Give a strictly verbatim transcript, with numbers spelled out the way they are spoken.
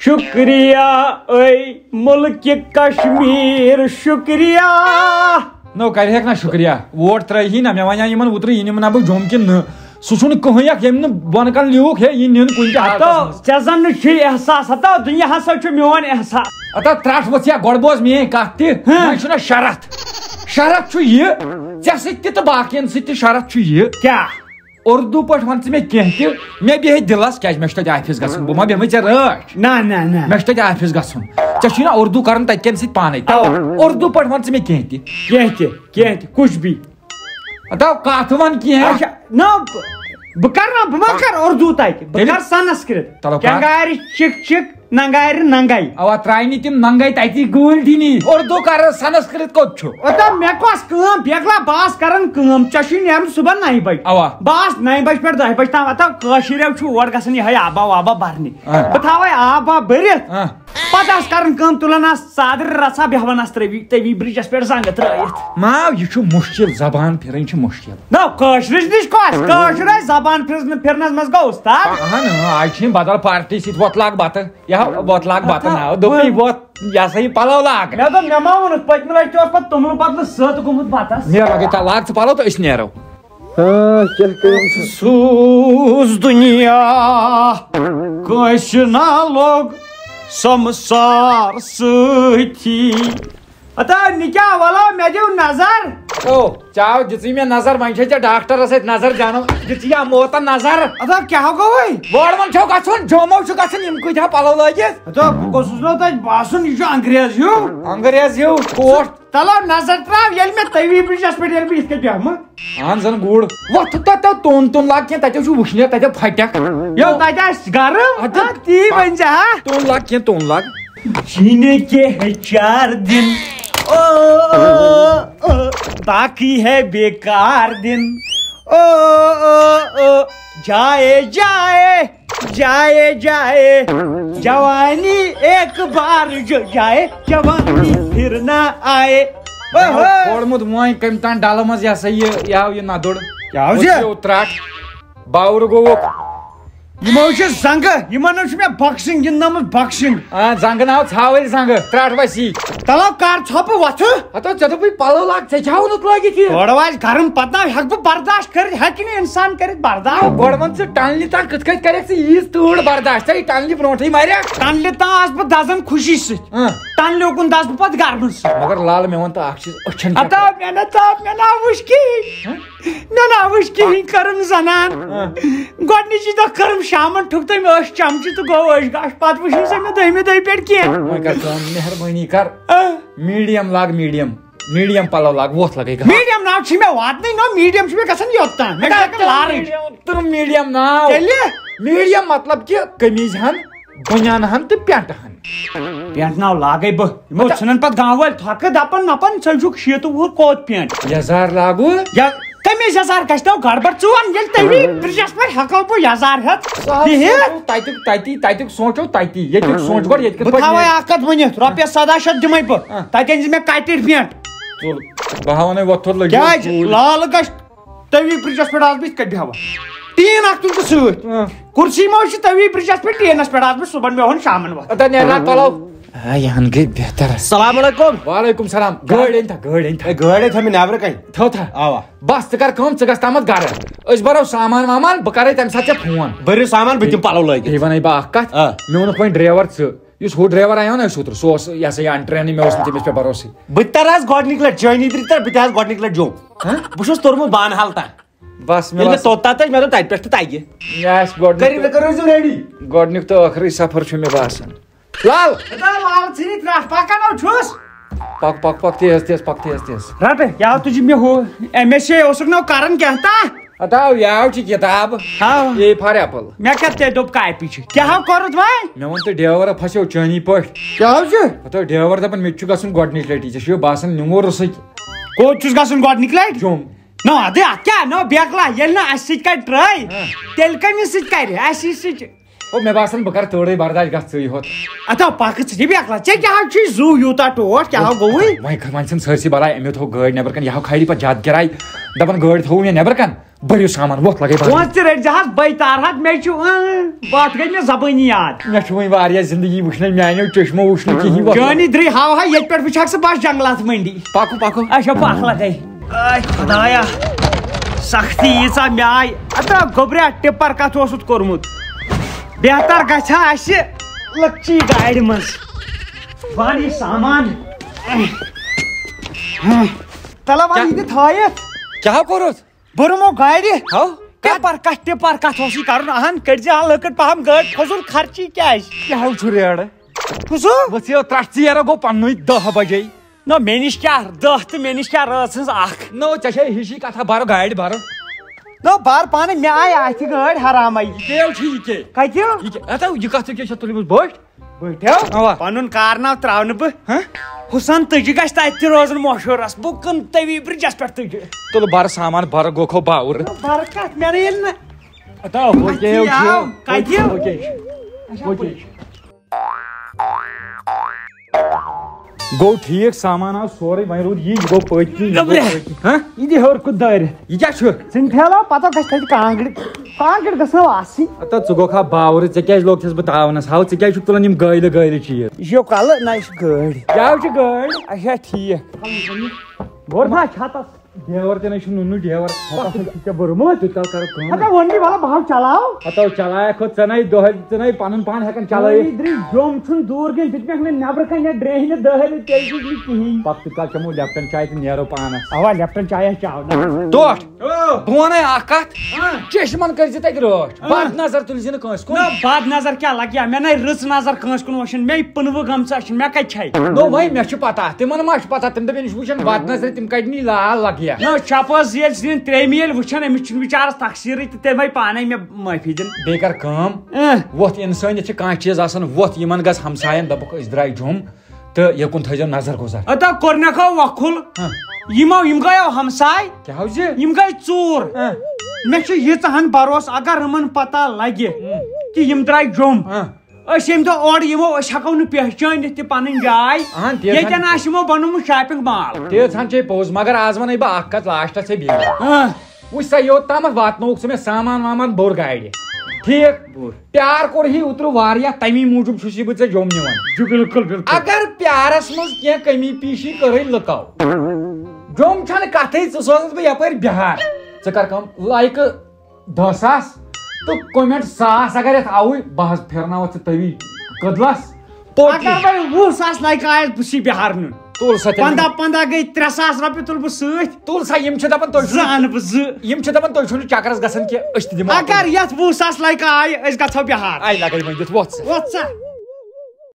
شُکریہ، اے مُلکہِ کشمیر، شُکریہ۔ نو، کرِ ہیٚکھ نا شُکریہ؟ ووٹ ترٲیی نا، مےٚ ونیا یِمن اوترٕ یہِ نِمہٕ نا بہٕ جوٚم کِنہٕ نہٕ۔ سُہ چھُنہٕ کٕہٕنۍ اکھ، ییٚمۍ نہٕ بۄنہٕ کَنہِ لیوٗکھ ہے، یہِ نِن کُنہِ تہِ حالتس ہتو، منٛز۔ ژےٚ زن نہٕ چھُے احساس، ہتو، دُنیاہس ہا چھُ میون احساس۔ ہتا ترٛٹھ ؤژھ یا گۄڈٕ بوز میٲنۍ کتھ تہِ، ہاں۔ وۄنۍ چھُنہ شرط۔ شرط چھُ یہِ، ژےٚ سۭتۍ تہِ تہٕ باقین سۭتۍ تہِ شرط چھُ یہِ۔ کیٛاہ؟ اردو پٲٹھۍ وَن ژٕ مےٚ کینٛہہ تہِ، مےٚ بیٚہہِ دِلَس، کیٛازِ مےٚ چھُ تَتہِ آفِس گژھُن، بہٕ ما بیٚہمَے ژےٚ رٲچھ؟ نہ، نہ، نہ۔ مےٚ چھُ تَتہِ آفِس گژھُن۔ ژےٚ چھُے نا اردو کَرُن تَتہِ کٮ۪ن سۭتۍ پانَے؟ اَوا۔ اردو پٲٹھۍ وَن ژٕ مےٚ کینٛہہ تہِ۔ کینٛہہ تہِ، کینٛہہ تہِ، کُچھ بھی۔ ہتاو، کَتھ وَن کینٛہہ۔ اچھا، نہ، بہٕ، بہٕ کَرٕ نا، بہٕ ما کَرٕ اردو تَتہِ؟ بہٕ تیٚلہِ کَرٕ سنسکرت۔ چلو، کَر۔ چنگارِ چِک چِک، ننگارِ ننگے۔ اوا، ترٛاینہِ تِم ننگے تَتی گٲلۍ دِنی۔ اردو کَر، سنسکرت کوٚت چھُ؟ اوتام مےٚ کۄس کٲم، بیگلا، بہٕ آس کران کٲم، ژےٚ چھُے نیرُن صُبحن نَیہِ بجہِ۔ اوا۔ بہٕ آس نَیہِ بجہِ پٮ۪ٹھ دَہہِ بجہِ تام واتان، کٲشِریو چھُ اور گژھان یِہوٚے آبا وابا بَرنہِ۔ آ۔ بہٕ تھاوَے آب واب بٔرِتھ۔ آ۔ پتہٕ آس کران کٲم، تُلان آس ژادرِ رژھا، بیٚہوان آس ترٛٲوی، تٔوی برجس پٮ۪ٹھ زنٛگہٕ ترٛٲیِتھ۔ ماو، یہِ چھُ مُشکِل، زبان پھِرٕنۍ چھِ مُشکِل۔ نہ، کٲشرِس نِش کۄس؟ کٲشُر آسہِ زبان پھِرنس، پھِرنس منٛز گوٚو اُستاد۔ اہن، آز چھِ یِم بدل پارٹی سۭتۍ وۄتھ لاگ بتہٕ۔ یا وۄتھ لاگ بتہٕ ناو۔ دوٚپُے وۄتھ، یہِ ہسا یہِ پلو لاگ۔ مےٚ دوٚپ، مےٚ ما ووٚنُتھ، پٔتمہِ لٹہِ تہِ اوس پتہٕ توٚملہٕ بدلہٕ سٔت گوٚمُت بتس۔ نیرو، گٔے تَلہٕ لاگ ژٕ پلو تہٕ أسۍ نیرو۔ آ، کیٛاہ کٔرِو؟ سوٗز دُنیا کٲنٛسہِ نا لوٚگ سمسار سۭتی۔ ہتا نِکیا، وَلو مےٚ دِیِو نظر۔ او، چاو، دِژٕے مےٚ نظر، وۄنۍ چھے ژےٚ ڈاکٹرس اَتھِ نظر جانو، دِژٕے یا موتن نظر۔ ادا کیٛاہ گوٚوُے؟ ووڑمن چھو گژھُن، جومو چھُ گژھُن، یِم کۭتیٛاہ پلو لٲگِتھ۔ ہتا بہٕ گوٚژھُس نا تَتہِ باسُن، یہِ چھُ انگریز ہیوٗ۔ انگریز ہیوٗ کوٹ۔ تلو نظر تراو، ییٚلہِ مےٚ تٔوی برجس پٮ۪ٹھ ییٚلہِ بہٕ یِتھ کٔنۍ بیٚہمہٕ۔ اہن زن گُر۔ وۄتھ تہٕ تتہِ تون تون لاگ کینٛہہ، تتہِ چھُ وٕشنیر، تتہِ پھٹکھ۔ یو، تتہِ آسہِ گرم، ادٕ آ، تی ؤنۍ زِ ہا۔ تون لاگ کینٛہہ، تون لاگ۔ جینے کے ہے چار دن، او، او، او، باقی ہے بیکار دن، او، او، او، جائے جائے، جائے جائے، جوانی ایک بار جو جائے، جوانی پھر نہ آئے۔ اوہو۔ کوٚڑمُت وۄنۍ کٔمۍ تام ڈلہٕ منٛز، یہِ ہسا یہِ، یہِ آو یہِ ندُر۔ کیٛاہ آو یہِ؟ یہِ ترٛٹھ۔ باورٕ گوٚوُکھ۔ یِمو چھِ زنٛگہٕ، یِمن چھُ مےٚ boxing گِنٛدنٲومٕژ، boxing۔ آ، زنٛگہٕ ناو ژھاوٕلۍ زنٛگہٕ، ترٛٹھ وسی۔ تلو کر ژھۄپہٕ وۄتھٕ۔ ہتو، ژےٚ دوٚپُے پلو لاگ، ژےٚ کیٛاہ ووٚنُتھ لٲگِتھ یہِ؟ تورٕ واتہِ گرم، پتہٕ نہ ہٮ۪کہٕ بہٕ برداشت کٔرِتھ، ہٮ۪کہِ نہٕ انسان کٔرِتھ برداشت۔ گۄڈٕ وَن ژٕ، ٹنلہِ تام کِتھ کٔنۍ کَرٮ۪کھ ژٕ ییٖژ تۭر برداشت؟ ژےٚ یہِ ٹنلہِ برونٛٹھٕے مَرٮ۪کھ۔ ٹنلہِ تام آسہٕ بہٕ دَزان خوشی سۭتۍ۔ اۭں۔ ٹنلہِ اُکُن دَزٕ بہٕ پَتہٕ گرمہٕ سۭتۍ۔ مگر لال، مےٚ وَن تہٕ اَکھ چیٖز، أچھَن کیٛاہ ہتا، مےٚ نہ ژاو، مےٚ نہ وٕچھ کِہیٖنۍ۔ ہہ؟ مےٚ نہ وٕچھ کِہیٖنۍ، کٔرٕم زنان۔ ہہ۔ گۄڈٕنِچی دۄہ کٔرٕم شامَن، ٹھُک تہٕ مےٚ أچھ چَمچہِ تہٕ گوٚو أچھ گاش۔ پَتہٕ وٕچھ نہٕ سۄ مےٚ دوٚیمہِ دۄہہِ پٮ۪ٹھ کینٛہہ۔ وۄنۍ کر کٲم، مہربٲنی کر۔ آ۔ Medium log, medium. میٖڈیم پَلو لاگ، وۄتھ لَگے گا۔ میٖڈیم ناو چھُے مےٚ واتنٕے، نو، میٖڈیم چھُ مےٚ گژھان یوٚت تام۔ مےٚ چھُ گژھان لارٕچ۔ میٖڈیم، تُل میٖڈیم ناو۔ تیٚلہِ؟ میٖڈیم مطلب کہِ قمیٖض ہن، بٔنیان ہن تہٕ پینٹ ہن۔ پینٹ ناو لاگے بہٕ۔ یِمو اچھا۔ ژھٕنن پتہٕ گام وٲلۍ تھۄکہٕ، دپان، مپان، ژٕ چھُکھ شیٖتہٕ وُہُر کوت پینٹ۔ یزار لاگو۔ یا قمیٖض یزار گژھِ نو گڑبڑ۔ ژٕ وَن، ییٚلہِ تٔمی برجس پٮ۪ٹھ ہٮ۪کو بہٕ یزار ہٮ۪تھ۔ سُہ حظ بِہِتھ۔ سونٛچو تَتیُک، تَتی، تَتیُک سونٛچو تَتی، ییٚتیُک سونٛچ گۄڈٕ، ییٚتہِ کِتھ بہٕ پٲٹھۍ تھاوَے نیرِ؟ اَکھ کَتھ ؤنِتھ، رۄپیَس سَداہ شیٚتھ دِمَے بہٕ۔ آ۔ تَتہِ أنۍ زِ مےٚ کَٹِڈ پینٹ۔ ژٕ، بہٕ ہاوَن وۄتھُر لٔگِتھ کیٛازِ؟ ٹھوٗل۔ لال گژھِ تٔمی برجس پٮ۪ٹھ آز بہٕ یِتھ کٔنۍ بیٚہوان۔ ٹیٖن اَکھ تُلۍ ژٕ سۭتۍ۔ آ۔ کُرسی ما چھِ تٔمی برجس پٮ۪ٹھ، ٹیٖنَس پٮ۪ٹھ آز بہٕ صُبحن بیٚہوان شامَن وۄتھان۔ اَدٕ نیرٕ نا پَلو۔ آ، یہِ ہن گٔے بہتر۔ السلام علیکم۔ وعلیکم سلام۔ گٲڑۍ أنۍ تھا، گٲڑۍ أنۍ تھا۔ ہے، گٲڑۍ ہے تھٲو مےٚ نٮ۪برٕ کَنۍ۔ تھٲو تھا۔ اَوا۔ بس، ژٕ کر کٲم، ژٕ گژھ تامَتھ گرٕ۔ أسۍ بَرو سامان وامان، بہٕ کرے تَمہِ ساتہٕ ژےٚ فون۔ بٔرِو سامان، بہٕ دِمہٕ پَلو لٲگِتھ۔ بیٚیہِ وَنَے بہٕ اَکھ کَتھ۔ آ۔ مےٚ ووٚنُکھ وۄنۍ ڈرٛیوَر ژٕ، یُس ہُہ ڈرٛیوَر آیو نا اَسہِ اوترٕ، سُہ اوس، یہِ ہسا یہِ، اَنٹرٛینٕے، مےٚ اوس نہٕ تٔمِس پٮ۪ٹھ بھروسٕے۔ بہٕ تہِ تَرٕ آز گۄڈٕنِکۍ لَٹہِ، چٲنی تہِ تَرٕ، بہٕ تہِ آز گۄڈٕنِکۍ لَٹہِ جوٚم۔ ہہ؟ بہٕ چھُس توٚرمُت بانہٕ حال تام۔ بس، مےٚ ییٚلہِ مےٚ باسان۔ توٚت تام تَتہِ، مےٚ دوٚپ تَتہِ پٮ۪ٹھ تہِ تَگہِ۔ یہِ آسہِ گۄڈٕنیُک کٔرِو، تہٕ، کٔرِو حظ ready۔ گۄڈٕنیُک تہٕ ٲخری سفر چھُ مےٚ باسان۔ لال! ہے، لال ژھٕنِتھ رَٹھ، پَکان ہو چھُس۔ پَک، پَک، پَک، تیز، تیز، پَک، تیز، تیز۔ رَٹہٕ، کیٛاہ تُجہِ مےٚ ہُہ، أمِس ہے اوسُکھ نہٕ کَران کینٛہہ تہٕ۔ ہتا، یاو چھِ کِتاب۔ ہاو۔ A for apple۔ مےٚ کَتہِ تۄہہِ دوٚپ کاپی چھِ؟ کیٛاہ ہو کوٚرُتھ وۄنۍ؟ مےٚ ووٚن تہٕ ڈرٛیوَر ہا پھَسیو چٲنی پٲٹھۍ۔ کیٛاہ حظ چھُ؟ ہتا، ڈرٛیوَر دَپان، مےٚ تہِ چھُ گژھُن گۄڈٕنِچ لَٹہِ، ژےٚ چھُے باسان نیوٗر روٚسٕے۔ کوٚت چھُس گژھُن گۄڈٕنِکۍ لَٹہِ؟ جوٚم۔ نہ، اَدٕ اَتھ کیٛاہ؟ نہ، بیکلا، ییٚلہِ نہٕ اَسہِ سۭتۍ کَرِ try، ہاں۔ تیٚلہِ کٔمِس سۭتۍ کَرِ؟ اَسی سۭتۍ۔ او، مےٚ باسان، بہٕ کَرٕ تورے برداش، گژھ ژٕے ہوت۔ اَتھا پَکھ ژٕ تہِ بیکلا، ژےٚ کیٛاہ حظ چھُے زُو یوٗتاہ ٹوٹھ، کیٛاہ ہو گوٚوُے؟ وۄنۍ کھ-، وۄنۍ ژھٕن سٲرسٕے بلاے، أمۍ تھوٚو گٲڑۍ نٮ۪بر کَنہِ، یہِ ہاو کھالہِ پَتہٕ زیادٕ کِراے، دَپان گٲڑۍ تھوٚو مےٚ نٮ۪بر کَنہِ، بٔرِو سامان، ووٚتھ لَگَے بلاے۔ پونٛسہٕ تہِ رٔٹۍ زِ حظ، بٔے تارٕ حظ، مےٚ چھُ، اۭں، وَتھ گٔے مےٚ زبٲنی یاد۔ مےٚ چھُ وۄنۍ واریاہ زندگی وٕچھنَے، میٛانیو چشمو وٕچھ نہٕ کِہیٖنۍ وۄتھ۔ چٲنی درٕے ہاو ہا، ییٚتہِ پٮ۪ٹھ وٕچھَکھ ژٕ بَس جنگلات منڈی۔ پَکو، پَکو۔ اچھا، پَکھ لَگَے۔ آے خدایا، سختی ییٖژاہ مےٚ آے۔ اَتہ گوٚبریا، ٹِپر کتھ اوسُتھ کوٚرمُت؟ بہتر گژھِ ہا اَسہِ لۄکچی گاڑِ منٛز۔ وَن یہِ سامان۔ تَلہ وَن، کیٛاہ؟ یہِ تہِ تھٲیِتھ۔ کیٛاہ کوٚرُتھ؟ بوٚرمو گاڑِ۔ ہاو؟ ٹِپر کتھ، ٹِپر کتھ اوس یہِ کرُن؟ اہن، کٔڑۍ زِ ہا لٔکٕر پہم گٲڑۍ، فضول خرچی کیٛازِ؟ کیٛاہ ہو چھُ ریڑٕ؟ کُسو؟ وٕژھ یو ترٛٹھ ژیر گوٚو پننُے دَہ بجے۔ نہ، مےٚ نِش کیٛاہ دَہ تہٕ مےٚ نِش کیٛاہ رٲژ ہٕنٛز اَکھ؟ نو، ژےٚ چھے ہِشی کتھا، بَرو گاڑِ، بَرو۔ نہ، بَر پانہٕ، مےٚ آیہِ اَتھِ گٲڑۍ حرامَے۔ یہِ تیل چھُ یہِ کے؟ کَتہِ؟ یہِ کے؟ ہتا، یہِ کَتھ کیٛاہ چھےٚ تُلمٕژ بٔٹھۍ؟ بٔٹھۍ ہا؟ اَوا۔ پَنُن کارناو ترٛاونہٕ بہٕ۔ ہہ؟ حُسن تُجہِ گژھِ تَتہِ تہِ روزُن مشہوٗر، بہٕ کٕنہٕ تٔمی برٛجَس پٮ۪ٹھ تُجہِ۔ تُلہٕ بَرٕ سامان، بَرٕ گوٚو کھو باوُر۔ بَرٕ کَتھ، مےٚ نہٕ ییٚلہِ نہٕ۔ ہتا، ہُہ اَتہِ کیٛاہ چھُ؟ کَتہِ؟ ہُہ کیٛاہ چھُ؟ ہُہ کیٛاہ چھُ؟ گوٚو ٹھیٖک، سامان آو سورُے، وۄنۍ روٗد یی، یہِ گوٚو پٔتۍ کِنۍ، یہِ گوٚو گوٚبریا۔ پٔتۍ کِنۍ۔ ہہ؟ یہِ دِ ہیوٚر کُن دٲرِتھ۔ یہِ کیٛاہ چھُ؟ ژٕنہِ ٹھیلہٕ پَتہٕ گژھِ تَتہِ کانٛگٕر، کانٛگٕر گژھنو آسٕنۍ۔ ہتا ژٕ گوٚکھا باورٕ، ژےٚ کیٛازِ لوگتھَس بہٕ تاونَس؟ ہاو، ژٕ کیٛازِ چھُکھ تُلان یِم گٲلۍ گٲلۍ چیٖز؟ یہِ چھُ کَلہٕ، نہ یہِ چھِ گٲڑۍ۔ کیٛاہ چھِ گٲڑۍ؟ اچھا ٹھیٖک۔ بوٚر نا چھَتَس؟ ڈیور تہِ نَے چھُ نُنہٕ ڈیور۔ ہتا سا چھُ ژےٚ بوٚرمُت۔ تیوٗت کال کَرو کٲم۔ ہتا ووٚن مےٚ، وَلہٕ بہٕ ہاو چلاو۔ ہتا چلایا کھوٚت ژٕ نَے دۄہَے، ژٕ نَے پَنُن پان ہٮ۪کان چلٲیِتھ۔ أنٛدرٕے جوٚم چھُنہٕ دوٗر کینٛہہ، دیُت مےٚ نہٕ نٮ۪برٕ کَنہِ یَتھ ڈرٛینہِ دٲرِتھ، تیٚلہِ چھُس نہٕ کِہیٖنۍ۔ پَتہٕ تیوٗت کال چٮ۪مو لیپٹن چاے تہٕ نیرو پانَس۔ اَوا، لیپٹن چاے آسہِ چاوناوٕنۍ۔ ٹوٹھ۔ او۔ بہٕ وَنَے اَکھ کَتھ، آ۔ چشمَن کٔرۍ زِ تَتہِ رٲچھ۔ آ۔ بد نظر تُلۍ زِ نہٕ کٲنٛسہِ کُن۔ نہ، بد نظر کیٛاہ لَگہِ ہا؟ مےٚ نَے رٕژ نظر کٲنٛسہِ کُن وٕچھِنۍ، مے پٕنوٕ گٔمژٕ اَچھَن، مےٚ کَتہِ چھَے؟ نو وۄنۍ مےٚ چھُ پتہ، تِمن ما چھُ پتہ، تِم دَپن یہِ چھُ وٕچھان بد نظرِ، تِم کَڑِ نہٕ یہِ لال لَگہِ ہا۔ نہ، چپس ییٚلہِ سٕنٛدۍ ترٛیٚیمہِ ییٚلہِ وٕچھان، أمِس چھُنہٕ بِچارس تقصیٖرٕے تہٕ تیٚلہِ وۄنۍ پانے مےٚ معٲفی دِنۍ۔ بیٚیہِ کر کٲم، اہ۔ وۄتھ اِنسٲنیت چھِ کانٛہہ چیٖز آسان، وۄتھ یِمن گژھ ہمساین، دَپُکھ أسۍ درٛاے جوٚم تہٕ یَکُن تھٲیزیو نظر گُزر۔ ادا کوٚرنکھو وۄکھُل، ہہ۔ یِمو، یِم گٔیو ہمساے، کیٛاہ حظ چھِ؟ یِم گٔے ژوٗر۔ ہہ۔ مےٚ چھُ ییٖژاہن بھروسہٕ، اگر یِمن پتہ لگہِ ہہ۔ کہِ یِم درٛاے جوٚم، ہہ۔ أسۍ ییٚمہِ دۄہ اورٕ یِمو، أسۍ ہٮ۪کو نہٕ پہچٲنِتھ تہِ پنٕنۍ جاے۔ اہن، تیٖژ ہن ییٚتٮ۪ن آسہِ یِمو بنومُت shopping mall۔ تیٖژ ہن چھے پوٚز، مگر آز ونے بہٕ اکھ کتھ lastس ژےٚ بیٚیہِ۔ ہاں۔ وٕچھ سا، یوٚت تامتھ واتنووُکھ ژٕ مےٚ سامان وامان بوٚر گاڑِ۔ ٹھیٖک؟ بوٚر۔ پیار کوٚر ہی اوترٕ واریاہ، تمی موٗجوٗب چھُس یہِ بہٕ ژےٚ جوٚم نِوان۔ جُ-، بِلکُل، بِلکُل۔ اگر پیارس منٛز کینٛہہ کمی پیٖشی کٔرٕے لُکو، جوٚم چھنہٕ کتھٕے، ژٕ سوزتھ بہٕ یپٲرۍ بِہار۔ ژٕ کر کٲم، لایکہٕ دَہ ساس تہٕ comment ساس اگر یتھ آوُے، بہٕ حظ پھیرناوتھ ژٕ تٔوی کٔدلس۔ پوٚت اگر وۄنۍ وُہ ساس لایکہٕ آیس، بہٕ چھُس بِہار نیُن۔ تُل سا تیٚلہِ۔ پنٛداہ، پنٛداہ گٔے ترٛےٚ ساس رۄپیہِ تُلہٕ بہٕ سۭتۍ۔ تُل سا، یِم چھِ دپان تُہۍ چھِو زٕ اَنہٕ بہٕ زٕ۔ یِم چھِ دپان تُہۍ چھِو نہٕ چکرس گژھان کینٛہہ، أسۍ تہِ دِمو اگر یتھ وُہ ساس لایکہٕ آیہِ، أسۍ گژھو بِہار۔ آیہِ لگے وۄنۍ دِتھ وۄتھ ژٕ۔ وۄتھ سا۔